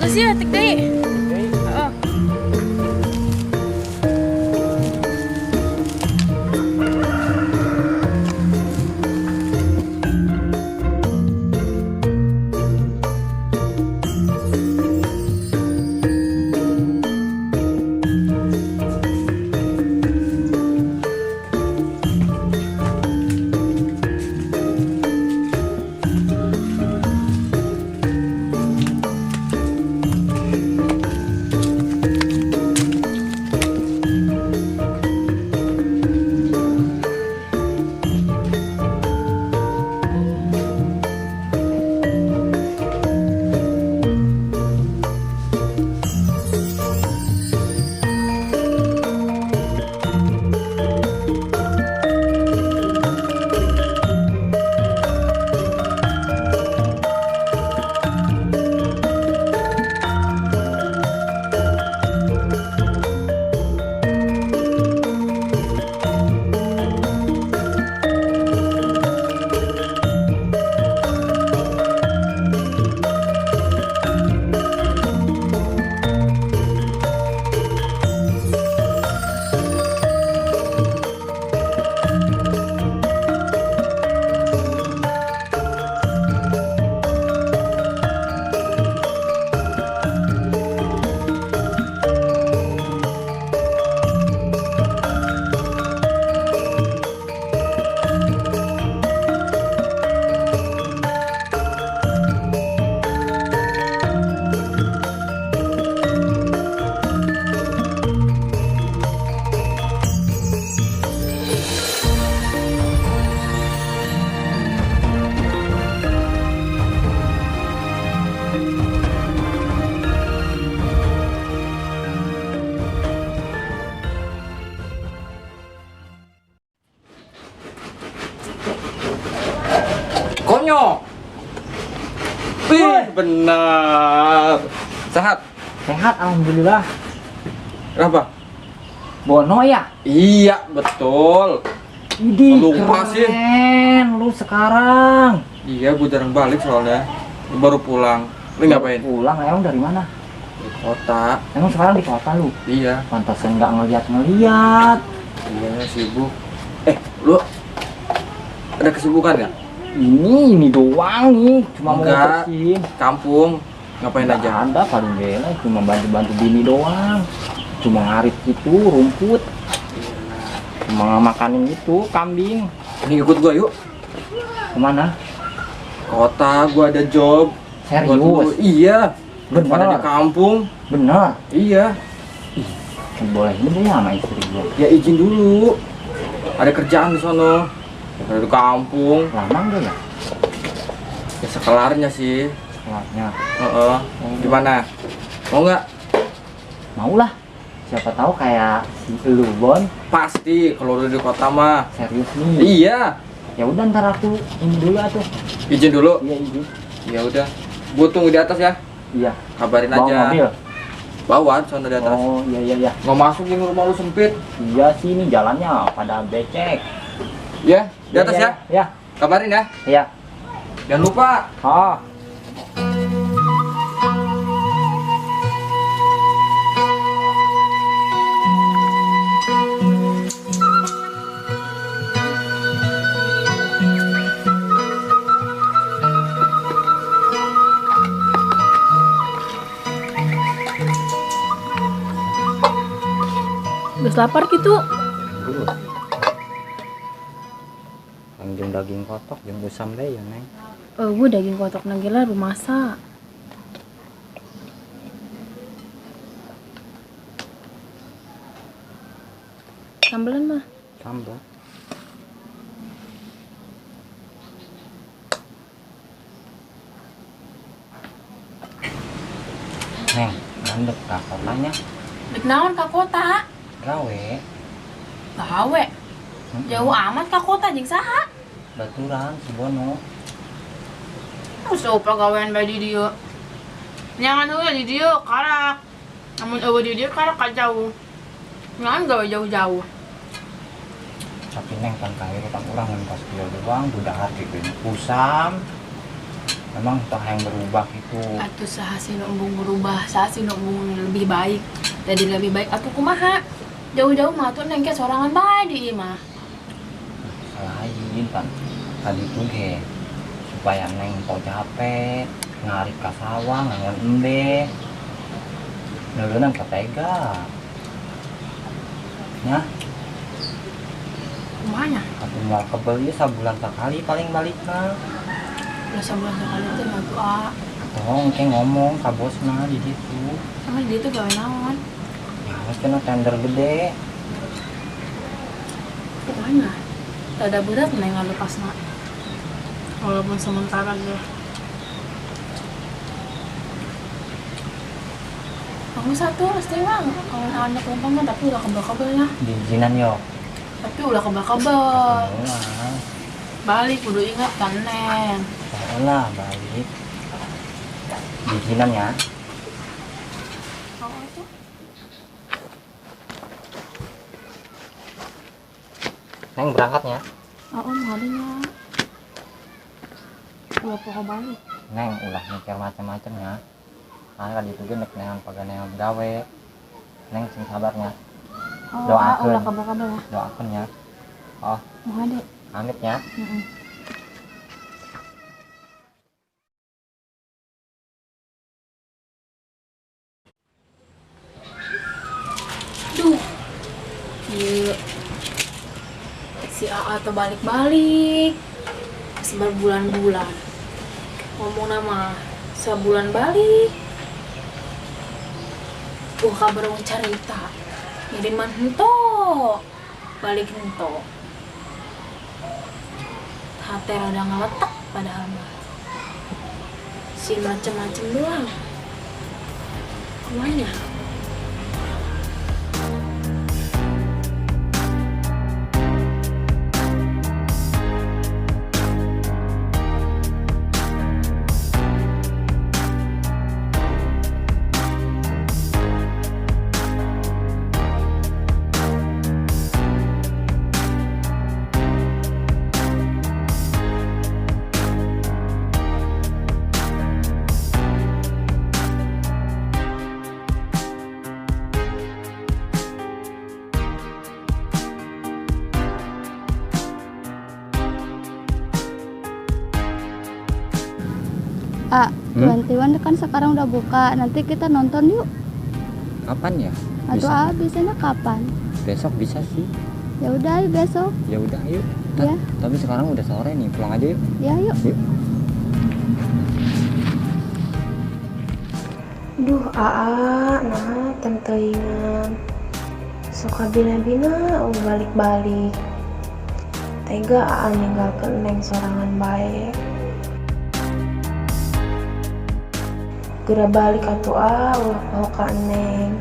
Geus ya tik deui. Heeh. Konyol. Wih, benar. Sehat? Sehat, alhamdulillah. Kenapa? Bono ya? Iya, betul. Idih, lupa sih. Keren lu sekarang. Iya, gue jarang balik soalnya. Lu baru pulang. Lu ngapain? Pulang, emang dari mana? Di kota. Emang sekarang di kota lu? Iya. Pantesan nggak ngeliat-ngeliat. Iya, sibuk. Lu ada kesibukan nggak? Ini doang nih, cuma mau bersihin. Kampung, ngapain nggak aja? Ada, paling gila, cuma bantu-bantu bini doang. Cuma ngarit gitu, rumput. Cuma makanin itu, kambing. Ini ikut gua yuk. Kemana? Kota, gua ada job. Serius? Iya. Bener. Pada di kampung. Bener? Iya. Ih, bolehin deh sama istri gua. Ya izin dulu. Ada kerjaan di sono. Di kampung. Lama enggak ya? Ya sekelarnya sih. Sekelarnya. Heeh. Gimana? Mau nggak? Mau lah. Siapa tahu kayak si lu, Bon. Pasti kalau udah di kota mah. Serius nih? Iya. Ya udah ntar aku ini dulu atuh. Izin dulu? Iya, izin. Ya udah. Gua tunggu di atas ya. Iya. Kabarin bawa aja. Mobil? Bawa sono di atas. Oh, iya iya iya. Nggak masuk ini rumah lu sempit. Iya sih, ini jalannya pada becek. Ya, di atas ya. Ya. Kabarin ya. Iya. Jangan lupa. Oh. Geus lapar gitu. Jeung daging kotok jeung usam deh ya, Neng. Eueuh daging kotok na gila rumasa. Sambelan mah. Sambel. Neng, mandek ka kotanya. Dek naon ka kota? Gawe. Gawe. Jauh amat ka kota jeung saha? Baturan si Bono. Usup pagawean bae di dieu. Nyangan heula di dieu karak. Namun eueuh di dieu karak ka jauh. Nyangan gawe jauh-jauh. Tapi Neng kan kahirupan urang ngan kos kieu doang, dahar ge geuning kusam. Emang tah yang berubah gitu. Atuh saha sih nu embung berubah, saha sih nu embung lebih baik. Jadi lebih baik atuh kumaha? Jauh-jauh mah atuh neng ke sorangan bae di imah. Lain pan. Tadi tuh ge supaya neng tau capek ngarit ka sawah ngangon embe. Neuleunang tega. Nya. Kumaha nya? Atuh moal kebel ieu sabulan sakali paling balikna. Udah sabulan sekali teh mah tuh ah. Tong ke ngomong ka bosna di ditu. Emang di ditu gawe naon? Ya harus kena tender gede. Kumaha? Rada berat neng ngalepasna. Walaupun sementara ge. Aku satu pasti bang, kalau anak perempuan mah tapi udah kebel-kebel lah. Diizinan yo. Tapi udah kebel-kebel. Balik kudu ingat kan neng. Lah balik. Diizinan ya. Oh itu. Neng berangkatnya. Oh om harinya. Ulah pokok balik. Neng ulah mikir macam-macam ya. Karena kan itu nek nehan paganean gawe. Neng sing sabarnya. Oh, doakeun. Ulah kebel-kebel ya. Doakeun ya. Oh. Mau adek. Amit ya. Duh. Ieu. Si AA tuh balik-balik. Seberbulan-bulan. Ngomong nama sebulan balik. Kabar wong carita. Ngiriman hento. Balik hento. Hate rada ngeletek padahal mah. Si macem-macem doang. Kumanya? Ah, 21 kan sekarang udah buka. Nanti kita nonton yuk. Kapan ya? Atau ah, bisanya kapan? Besok bisa sih. Ya udah, ayo besok. Ya udah, yuk. Ya. Tapi sekarang udah sore nih, pulang aja yuk. Ya, yuk. Yuk. Duh, aa, nah tenteingan. Suka bina-bina, balik-balik. Tega aa ninggalkeun neng sorangan bae. Geura balik atuh ah, ulah poho ka neng.